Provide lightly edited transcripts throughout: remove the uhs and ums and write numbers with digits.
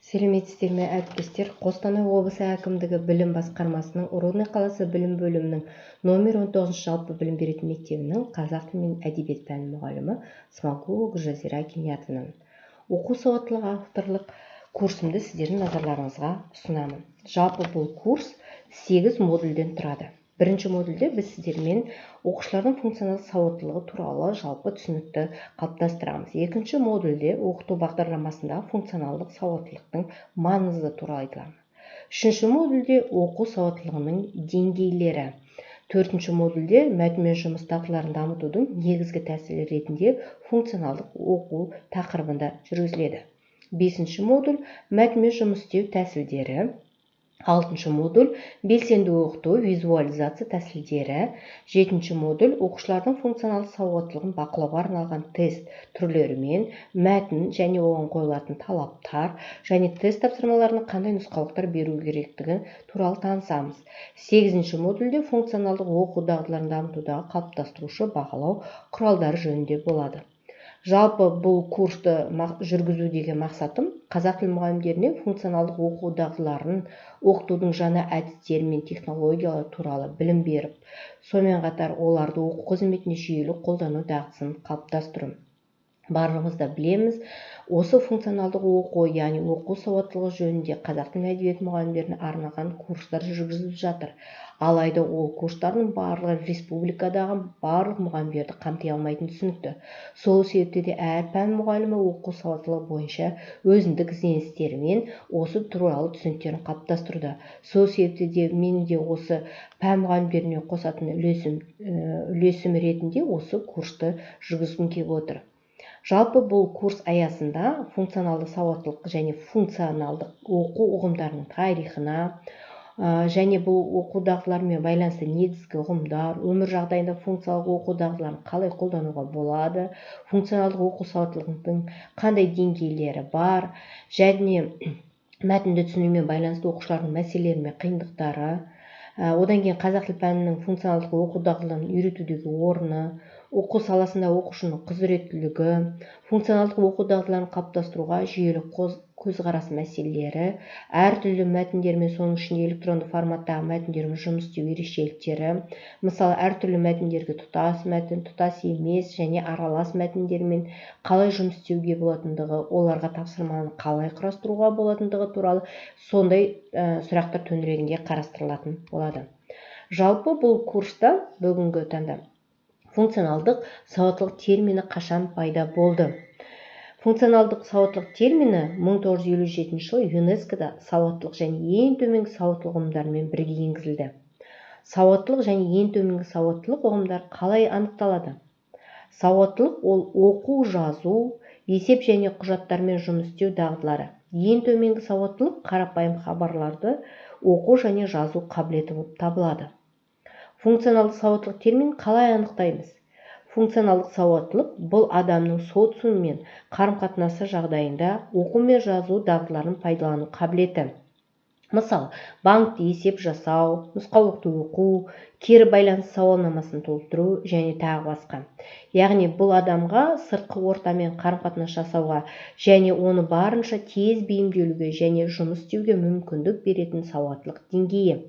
Сәлеметсіздер ме, әріптестер! Қостанай облысы әкімдігі білім басқармасының Рудный қаласы білім бөлімінің номер 19 жалпы білім беретін мектебінің қазақ тілі мен әдебиет пәні мұғалімі Смағұлова Гүлжазира Кениятовнамын. Оқу сауаттылығы авторлық курсымды сіздердің назарларыңызға ұсынамын. Жалпы, бұл курс сегіз модульден тұрады. Бірінші модульде біз сіздермен оқушылардың функционалдық сауаттылығы туралы жалпы түсінікті қалыптастырамыз. Екінші модульде оқыту бағдарламасындағы функционалдық сауаттылықтың маңызы туралы айтыламыз. Үшінші модульде оқу сауаттылығының деңгейлері. Төртінші модульде мәтінмен жұмыс дағдыларын дамытудың негізгі тәсілі ретінде функционалдық оқу тақырыбында жүргізіледі. Бесінші модуль – мәтінмен жұмыс істеу тәсілдері. Алтыншы модуль – белсенді оқыту, визуализация тәсілдері. Жетінші модуль – оқушылардың функционалдық сауаттылығын бақылауға арналған тест түрлерімен мәтін және оған қойылатын талаптар және тест тапсырмаларына қандай нұсқаулықтар беру керектігі туралы танысамыз. Сегізінші модульде функционалдық оқу дағдыларын дамытудағы қалыптастырушы бағалау құралдары жөнінде болады. Жалпы, бұл курсты жүргізудегі мақсатым – қазақ тілі мұғалімдеріне функционалдық оқу дағдыларын оқытудың жаңа әдістері мен технологиялары туралы білім беріп, сонымен қатар оларды оқу қызметінде жүйелі қолдану дағдысын қалыптастыру. Барлығымыз да білеміз, осы функционалдық оқу, яғни оқу сауаттылығы жөнінде қазақ тілі мен әдебиет мұғалімдеріне арналған курстар жүргізіліп жатыр. Алайда ол курстардың барлығы республикадағы барлық мұғалімдерді қамти алмайтыны түсінікті. Сол себепті де әр пән мұғалімі оқу сауаттылығы бойынша өзіндік ізденістерімен осы туралы түсініктерін қалыптастыруда. Сол себепті де менің де осы пән мұғалімдеріне қосатын үлесім ретінде осы курсты жүргізгім келіп отыр. Жалпы, бұл курс аясында функционалдық сауаттылық және функционалдық оқу ұғымдарының тарихына және бұл оқу дағдыларымен байланысты негізгі ұғымдар, өмір жағдайында функциялық оқу дағдыларын қалай қолдануға болады, функционалдық оқу сауаттылығының қандай деңгейлері бар және мәтінді түсінумен байланысты оқушылардың мәселелері мен қиындықтары, одан кейін қазақ тіл пәнінің функционалдық оқу дағдыларын үйретудегі орны, оқу саласында оқушының құзыреттілігі, функционалдық оқу дағдыларын қалыптастыруға жүйелі көзқарас мәселелері, әртүрлі мәтіндермен, соның ішінде электронды форматтағы мәтіндермен жұмыс істеу ерекшеліктері, мысалы, әртүрлі мәтіндерге тұтас мәтін, тұтас емес және аралас мәтіндермен қалай жұмыс істеуге болатындығы, оларға тапсырманы қалай құрастыруға болатындығы туралы сондай сұрақтар төңірегінде қарастырылатын болады. Жалпы, бұл курста бүгінгі таңда функционалдық сауаттылық термині қашан пайда болды? Функционалдық сауаттылық термині 1957 жылы ЮНЕСКО-да сауаттылық және ең төменгі сауаттылық ұғымдарымен бірге енгізілді. Сауаттылық және ең төменгі сауаттылық ұғымдары қалай анықталады? Сауаттылық – ол оқу, жазу, есеп және құжаттармен жұмыс істеу дағдылары. Ең төменгі сауаттылық қарапайым хабарларды оқу және жазу қабілеті болып табылады. Функционалдық сауаттылық терминін қалай анықтаймыз? Функционалдық сауаттылық – бұл адамның социуммен қарым-қатынасы жағдайында оқу мен жазу дағдыларын пайдалану қабілеті. Мысалы, банкте есеп жасау, нұсқаулықты оқу, кері байланыс сауалнамасын толтыру және тағы басқа. Яғни бұл адамға сыртқы ортамен қарым-қатынас жасауға және оны барынша тез бейімделуге және жұмыс істеуге мүмкіндік беретін сауаттылық деңгейі.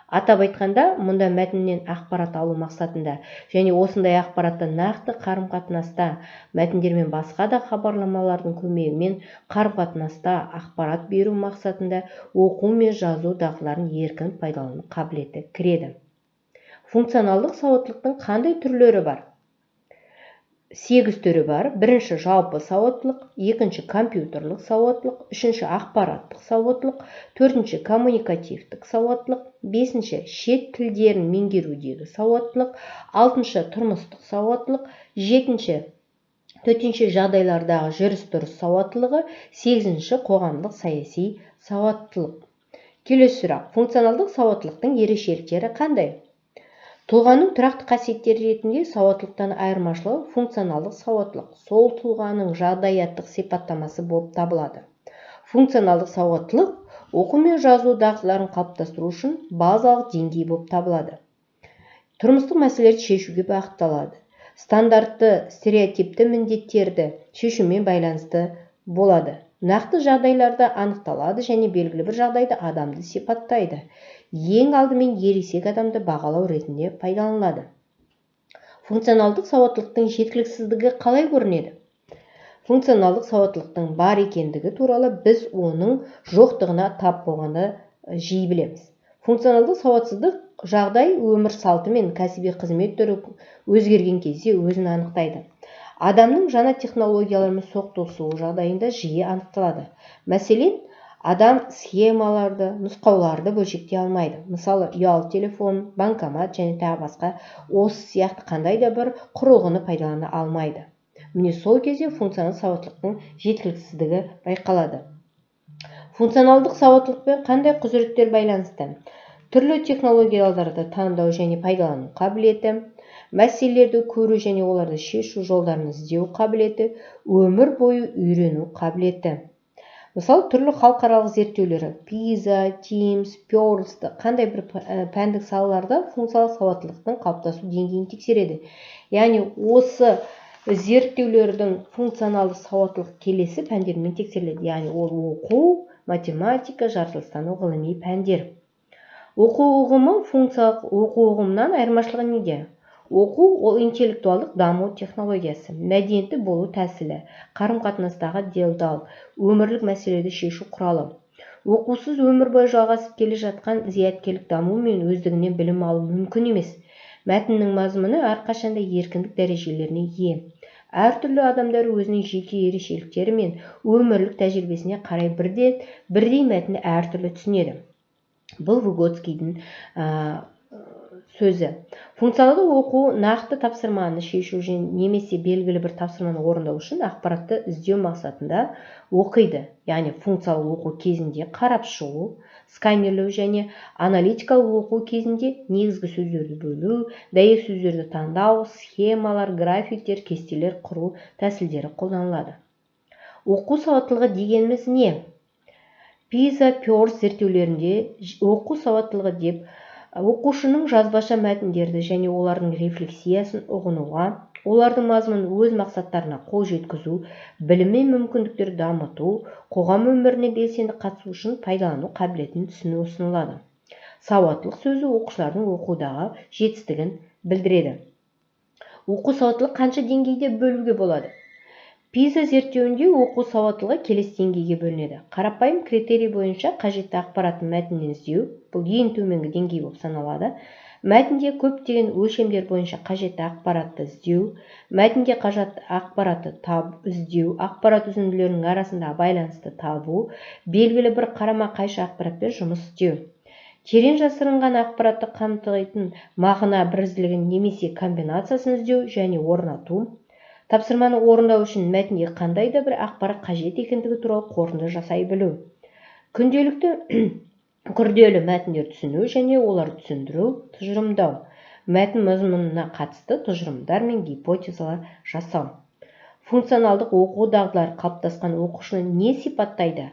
Атап айтқанда, мұнда мәтіннен ақпарат алу мақсатында және осындай ақпаратты нақты қарым-қатынаста мәтіндер мен басқа да хабарламалардың көмегімен қарым-қатынаста ақпарат беру мақсатында оқу мен жазу дағдыларын еркін пайдалану қабілеті кіреді. Функционалдық сауаттылықтың қандай түрлері бар? Сегіз түрі бар. Бірінші – жалпы сауаттылық, екінші – компьютерлік сауаттылық, үшінші – ақпараттық сауаттылық, төртінші – коммуникативтік сауаттылық, бесінші – шет тілдерін меңгерудегі сауаттылық, алтыншы – тұрмыстық сауаттылық, жетінші – төтенше жағдайлардағы жүріс-тұрыс сауаттылығы, сегізінші – қоғамдық саяси сауаттылық. Келесі сұрақ: функционалдық сауаттылықтың ерекшеліктері қандай? Тұлғаның тұрақты қасиеттері ретінде сауаттылықтан айырмашылығы: функционалдық сауаттылық сол тұлғаның жағдаяттық сипаттамасы болып табылады. Функционалдық сауаттылық оқу мен жазу дағдыларын қалыптастыру үшін базалық деңгей болып табылады. Тұрмыстық мәселелерді шешуге бағытталады. Стандартты, стереотипті міндеттерді шешумен байланысты болады. Нақты жағдайларда анықталады және белгілі бір жағдайда адамды сипаттайды. Ең алдымен ересек адамды бағалау ретінде пайдаланылады. Функционалдық сауаттылықтың жеткіліксіздігі қалай көрінеді? Функционалдық сауаттылықтың бар екендігі туралы біз оның жоқтығына тап болғанда жиі білеміз. Функционалдық сауатсыздық жағдай өмір салты мен кәсіби қызмет түрі өзгерген кезде өзін анықтайды. Адамның жаңа технологиялармен соқтығысуы жағдайында жиі анықталады. Мәселен, адам схемаларды, нұсқауларды бөлшектей алмайды. Мысалы, ұялы телефон, банкомат және тағы басқа осы сияқты қандай да бір құрылғыны пайдалана алмайды. Міне, сол кезде функционалдық сауаттылықтың жеткіліксіздігі байқалады. Функционалдық сауаттылықпен қандай құзыреттер байланысты? Түрлі технологияларды таңдау және пайдалану қабілеті, мәселелерді көру және оларды шешу жолдарын іздеу қабілеті, өмір бойы үйрену қабілеті. Мысалы, түрлі халықаралық зерттеулері PISA, TIMSS, PIRLS қандай бір пәндік салаларда функциялық сауаттылықтың қалыптасу деңгейін тексереді. Яғни осы зерттеулердің функционалдық сауаттылық келесі пәндермен тексеріледі. Яғни ол оқу, математика, жаратылыстану ғылыми пәндер. Оқу ұғымы функциялық оқу ұғымынан айырмашылығы неде? Оқу ол интеллектуалдық даму технологиясы, мәдениетті болу тәсілі, қарым-қатынастағы делдал, өмірлік мәселелерді шешу құралы. Оқусыз өмір бойы жалғасып келе жатқан зияткерлік даму мен өздігінен білім алу мүмкін емес. Мәтіннің мазмұны әрқашанда еркіндік дәрежелеріне ие. Әртүрлі адамдар өзінің жеке ерекшеліктері мен өмірлік тәжірибесіне қарай бірдей мәтінді әртүрлі түсінеді. Бұл Выготскийдің сөзі. Функционалдық оқу нақты тапсырманы шешу немесе белгілі бір тапсырманы орындау үшін ақпаратты іздеу мақсатында оқиды. Яғни функциялық оқу кезінде қарап шығу, сканерлеу және аналитикалық оқу кезінде негізгі сөздерді бөлу, дәйек сөздерді таңдау, схемалар, графиктер, кестелер құру тәсілдері қолданылады. Оқу сауаттылығы дегеніміз не? PISA, PIRLS зерттеулерінде оқу сауаттылығы деп оқушының жазбаша мәтіндерді және олардың рефлексиясын ұғынуға, олардың мазмұнын өз мақсаттарына қол жеткізу, білім мен мүмкіндіктерді дамыту, қоғам өміріне белсенді қатысу үшін пайдалану қабілетін түсіну ұсынылады. Сауаттылық сөзі оқушылардың оқудағы жетістігін білдіреді. Оқу сауаттылық қанша деңгейде бөлуге болады? PISA зерттеуінде оқу сауаттылығы келесі деңгейге бөлінеді. Қарапайым критерий бойынша қажетті ақпаратты мәтіннен іздеу, бұл ең төменгі деңгей болып саналады. Мәтінде көптеген өлшемдер бойынша қажетті ақпаратты іздеу, мәтінде қажетті ақпаратты іздеу, ақпарат үзінділерінің арасындағы байланысты табу, белгілі бір қарама-қайшы ақпаратпен жұмыс істеу. Терең жасырынған ақпаратты қамтитын мағына бірізділігін немесе комбинациясын іздеу және орнату. Тапсырманы орындау үшін мәтінде қандай да бір ақпарат қажет екендігі туралы қорытынды жасай білу. Күнделікті күрделі мәтіндер түсіну және оларды түсіндіру, тұжырымдау. Мәтін мазмұнына қатысты тұжырымдар мен гипотезалар жасау. Функционалдық оқу дағдылары қалыптасқан оқушыны не сипаттайды?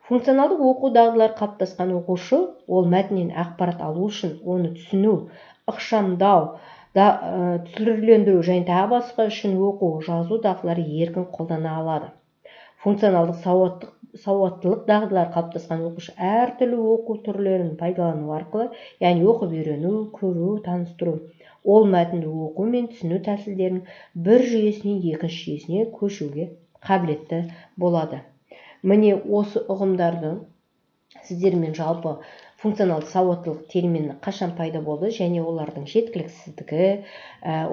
Функционалдық оқу дағдылары қалыптасқан оқушы ол мәтіннен ақпарат алу үшін оны түсіну, ықшамдау, түрлендіру және тағы басқа үшін оқу, жазу дағдылары еркін қолдана алады. Функционалдық сауаттылық дағдылары қалыптасқан оқушы әртүрлі оқу түрлерін пайдалану арқылы, яғни оқып үйрену, көру, таныстыру, ол мәтінді оқу мен түсіну тәсілдерінің бір жүйесінен екінші жүйесіне көшуге қабілетті болады. Міне, осы ұғымдарды сіздермен жалпы функционалды сауаттылық термині қашан пайда болды және олардың жеткіліксіздігі,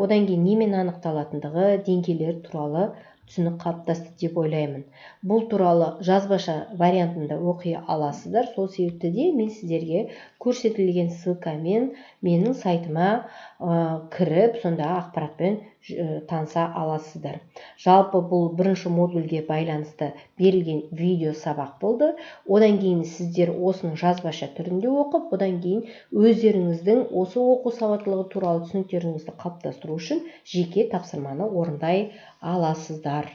одан кейін немен анықталатындығы, деңгейлері туралы түсінік қалыптасты деп ойлаймын. Бұл туралы жазбаша вариантында оқи аласыздар. Сол себепті де мен сіздерге көрсетілген ссылкамен менің сайтыма кіріп, сондағы ақпаратпен таныса аласыздар. Жалпы бұл бірінші модульге байланысты берілген видео сабақ болды. Одан кейін сіздер осының жазбаша түрінде оқып, одан кейін өздеріңіздің осы оқу сауаттылығы туралы түсініктеріңізді қалыптастыру үшін жеке тапсырманы орындай аласыздар.